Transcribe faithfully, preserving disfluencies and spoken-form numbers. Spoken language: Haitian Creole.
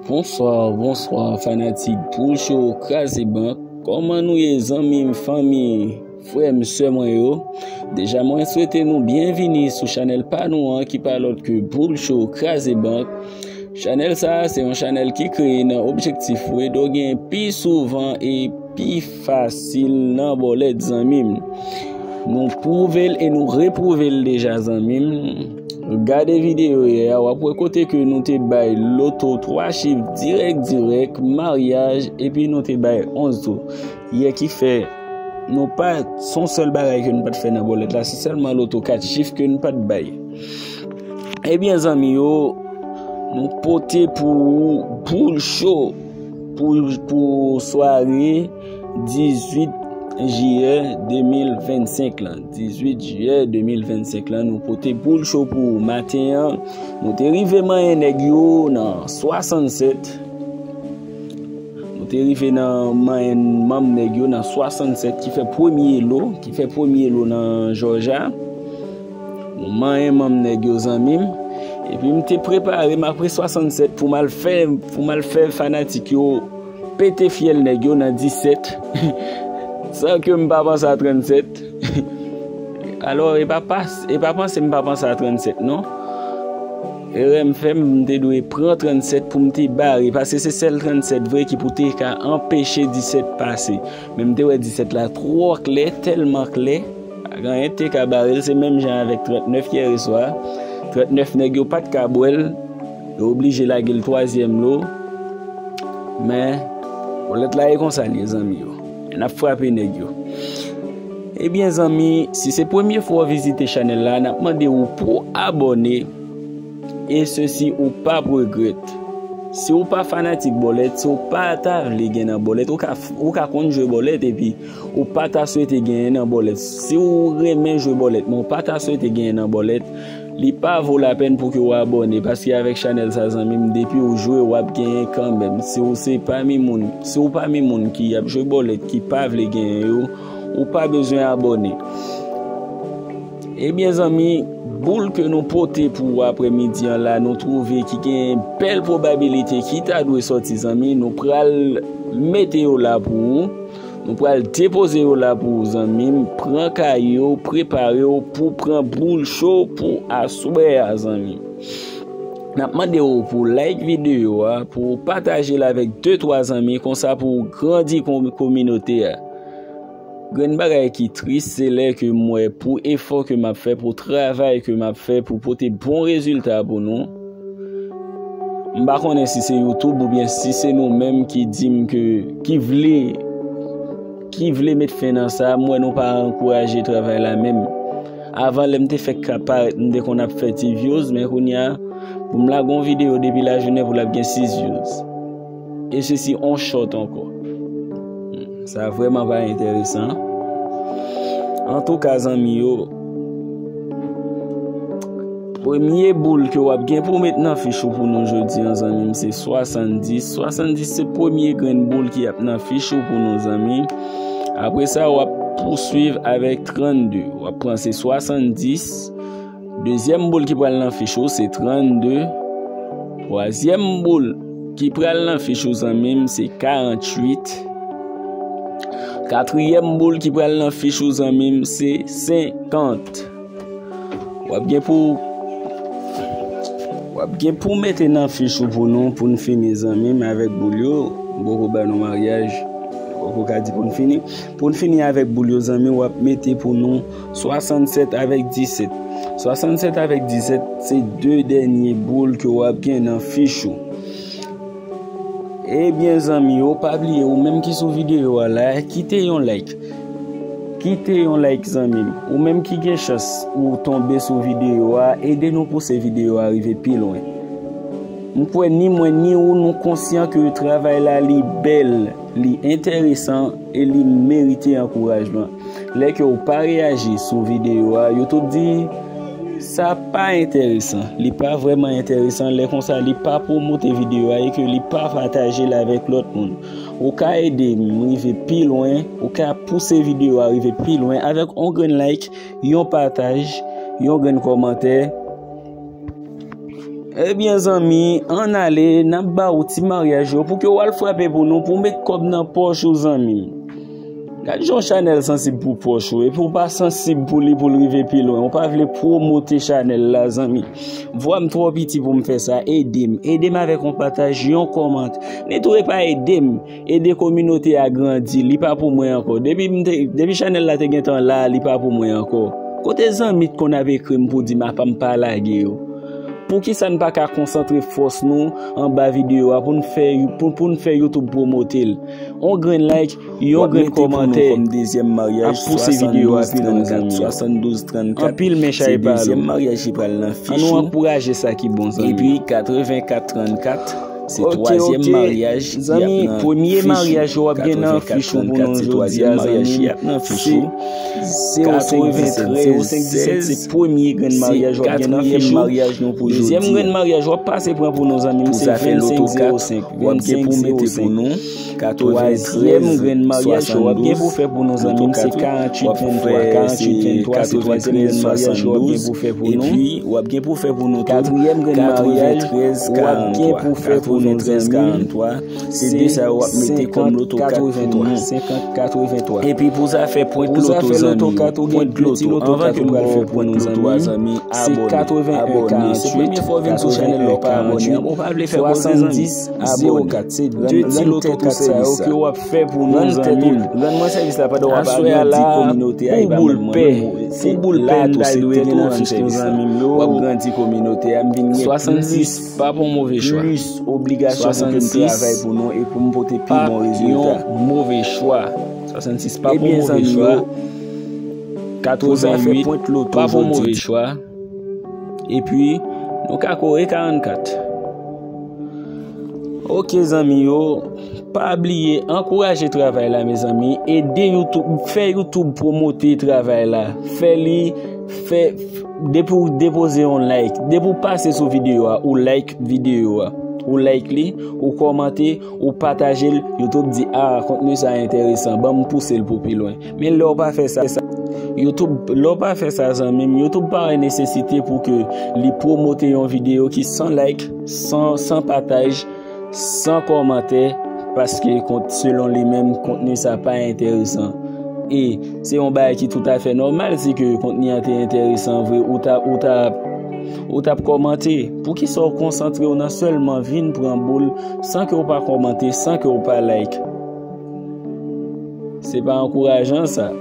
Bonswa, bonswa, fanatik Boul Cho Kraze Bank. Kòman nou ye, zanmi m, fanmi, frè m, sè mwen yo? Deja, mwen swete nou byenvini sou chanèl pa nou an ki pa lòt ke Boul Cho Kraze Bank. Chanèl sa a, se yon chanèl ki kreye nan objektif pou ede w gen pi souvan e pi fasil nan bòlèt, zanmi m. Nou pwouve l e nou repwouve l deja, zanmi m. Gade videyo yè a, w ap wè kote ke nou te bay loto twa chif dirèk dirèk, maryaj, epi nou te bay onz tou. Yè ki fè nou pa, se yon sèl bagay ke nou pa t fè nan bòlèt la, se sèlman loto kat chif ke nou pa t bay. Ebyen, zanmi yo, nou pote pou ou Boul Cho pou, pou sware dizuit jiyè de mil vennsenk lan. Dizuit jiyè de mil vennsenk lan, nou pote Boul Cho pou ou. Maten an, nou te rive manyen nèg yo nan swasannsèt. Nou te rive nan manyen manm nèg yo nan swasannsèt, ki fè premye lo, ki fè premye lo nan Jòja. Nou manyen manm nèg yo, zanmi m. Epi m te prepare m apre swasannsèt pou m al fè, pou m al fè fanatik yo pete fyèl nèg yo nan disèt. San ke m pa panse a trannsèt. Alò, e pa pas-, e pa panse m pa panse a trannsèt, non. Erè m fè, m te dwe pran trannsèt pou m te bare, paske se sèl trannsèt vre ki pou te ka anpeche disèt pase. Men m te wè disèt la twò klè, tèlman klè, pa gen anyen te ka bare l, se menm jan avèk trannèf yè swa. Trannèf nèg yo pa t ka bwè l, yo oblije lage l twazyèm lo. Men, bòlèt la e konsa l ye, zanmi yo. N ap frape nèg yo. Ebyen, zanmi, si se premye fwa w vizite chanèl la, n ap mande w pou w abòne. E sesi ou p ap regrèt. Si w pa fanatik bòlèt, si w pa ta vle gen nan bòlèt, ou ka, ou ka konn jwe bòlèt epi ou pa ta swete genyen nan bòlèt. Si w renmen jwe bòlèt, men w pa ta swete genyen nan bòlèt, li pa vo lapèn pou ke w abòne, paske avèk chanèl sa, zanmi m, depi w jwe, w ap genyen kanmenm. Si w se pami moun, si w pami moun ki ap jwe bòlèt, ki pa vle genyen yo, ou pa bezwen abòne. Ebyen, zanmi, boul ke nou pote pou ou aprèmidi an la, nou twouve ki gen bèl pwobabilite ki ta dwe sòti, zanmi. Nou pral mete yo la pou ou. Nou pral depoze yo la pou ou, zanmi m. Pran kay yo, prepare w pou pran boul cho pou aswè a, zanmi. N ap mande w pou like videyo a, pou pataje l avèk de twa zanmi, konsa pou grandi kon-, kominote a. Grenn bagay ki tris, se lè ke m wè pou efò ke m ap fè, pou travay ke m ap fè, pou pote bon rezilta pou nou, m pa konnen si se YouTube oubyen si se nou menm ki di m ke, ki vle, ki vle met fen nan sa, m wè nou pa ankouraje travay la menm. Avan, lè m te fèk ka parèt, m te konn ap fè ti views, men kounye a, pou m lage yon videyo depi lajounen pou l ap gen sis views. E sesi on shot ankò. Sa vrèman pa enteresan. Antouka, zanmi yo, premye boul ke w ap gen pou w met nan fich ou pou nou jodi an, zanmi m, se swasanndis. Swasanndis se premye grenn boul ki ap nan fich ou pou nou, zanmi. Apre sa, w ap pouswiv avèk trannde. W ap pran se swasanndis. Dezyèm boul ki pral nan fich ou, se trannde. Twazyèm boul ki pral nan fich ou, zanmi m, se karanntuit. Katriyèm boul ki pral nan fich ou, zanmi m, se senkant. W ap gen pou, w ap gen pou mete nan fich ou pou nou, pou n fini, zanmi m, avèk boul yo. M poko ba nou maryaj. M poko ka di pou n fini. Pou n fini avèk boul yo, zanmi, w ap mete pou nou swasannsèt avèk disèt. Swasannsèt avèk disèt, se de dènye boul ke w ap gen nan fich ou. Ebyen, zanmi yo, pa bliye, ou menm ki sou videyo a la, kite yon like. Kite yon like, zanmi m. Ou menm ki gen chans ou tonbe sou videyo a, ede nou pouse videyo a rive pi lwen. M kwè ni mwen ni ou, nou konsyan ke travay la, li bèl, li enteresan e li merite ankourajman. Lè ke w pa reyaji sou videyo a, YouTube di, sa pa enteresan. Li pa vrèman enteresan. Lè konsa, li pa pwomote videyo a e ke li pa pataje l avèk lòt moun. Ou ka ede m rive pi lwen, ou ka pouse videyo a rive pi lwen avèk on grenn like, yon pataj, yon grenn kòmantè. Ebyen zanmi, ann ale, n ap ba ou ti maryaj yo pou ke w al frape pou nou, pou w met kòb nan pòch ou zanmi m. Gad jan yon chanèl sansib pou pòch ou, epi w pa sansib pou li pou l rive pi lwen, w pa vle pwomote chanèl la zanmi. Vwa m twò piti pou m fè sa, ede m, ede m avèk yon pataj, yon kòmant. Ni tou e pa ede m, ede kominote a grandi, li pa pou mwen ankò. Depi m te, depi chanèl la te gentan la, li pa pou mwen ankò. Kote zanmi t konn ap ekri m pou di m apa m pa lage yo? Poukisa n pa ka konsantre fòs nou anba videyo a pou n fè, pou, pou n fè YouTube pwomote l? On grenn like, yon grenn kòmantè ap pouse videyo a pi lwen zanmi yo. Anpil men chay pa lou. Ann nou ankouraje sa ki bon zanmi. Epi katrevenkat trannkat, se twazyèm maryaj. Zanmi, premye maryaj yo w ap gen nan fich ou pou nou jodi a zanmi. Se zewo senk disèt, zewo senk disèt, se premye grenn maryaj w ap gen nan fich ou. Dezyèm grenn maryaj w ap pase pran pou nou zanmi m, se vennsenk zewo senk, vennsenk zewo senk. Twazyèm grenn maryaj yo w ap gen pou fè pou nou zanmi m, se karanntuit venntwa, karanntuit venntwa, se twazyèm grenn maryaj yo w ap gen pou fè pou nou. Epi w ap gen pou fè pou nou tou katriyèm grenn maryaj w ap gen pou fè pou nou zanmi m, se senkant katreventwa, senkant katreventwa. Epi pou zafè pwent loto zanmi, pwent loto, anvan ke m ba w pwent loto a zanmi, se katreven en karanntuit, katreven en karanntuit, swasanndis zewo kat. Se de ti loto kat sa yo ke w ap fè pou nou zanmi m. Rann mwen sèvis la pandan w ap agrandi kominote a, e pa mwen menm. Pou boul pè, pou boul pè, nou se tèt nou rann sèvis la. W ap grandi kominote a, m vin gen plis, pa pou move chwa. Plis obligasyon pou ke m travay pou nou e pou m pote pi bon rezilta. Swasanndis pa pou move chwa. Ebyen zanmi yo, katreventuit, pa pou move chwa. Epi, nou ka kore karannkat. Ok zanmi yo, pa bliye ankouraje travay la mezanmi, ede YouTube, fè YouTube pwomote travay la, fè li, fè, depi w depoze yon like, depi w pase sou videyo a, ou like videyo a, ou like li, ou kòmante, ou pataje l, YouTube di, ah, kontni sa enteresan, ban m pouse l pou pi lwen. Men lè w pa fè sa, YouTube, lè w pa fè sa zanmi m, YouTube pa wè nesesite pou ke li pwomote yon videyo ki san like, san, san pataj, san kòmantè, paske kont, selon li menm, kontni sa pa enteresan. E se yon bagay ki toutafè nòmal, si ke kontni an te enteresan vre, ou ta, ou ta, ou t ap kòmante. Poukisa w konsantre w nan sèlman vin pran boul san ke w pa kòmante, san ke w pa like? Se pa ankourajan sa.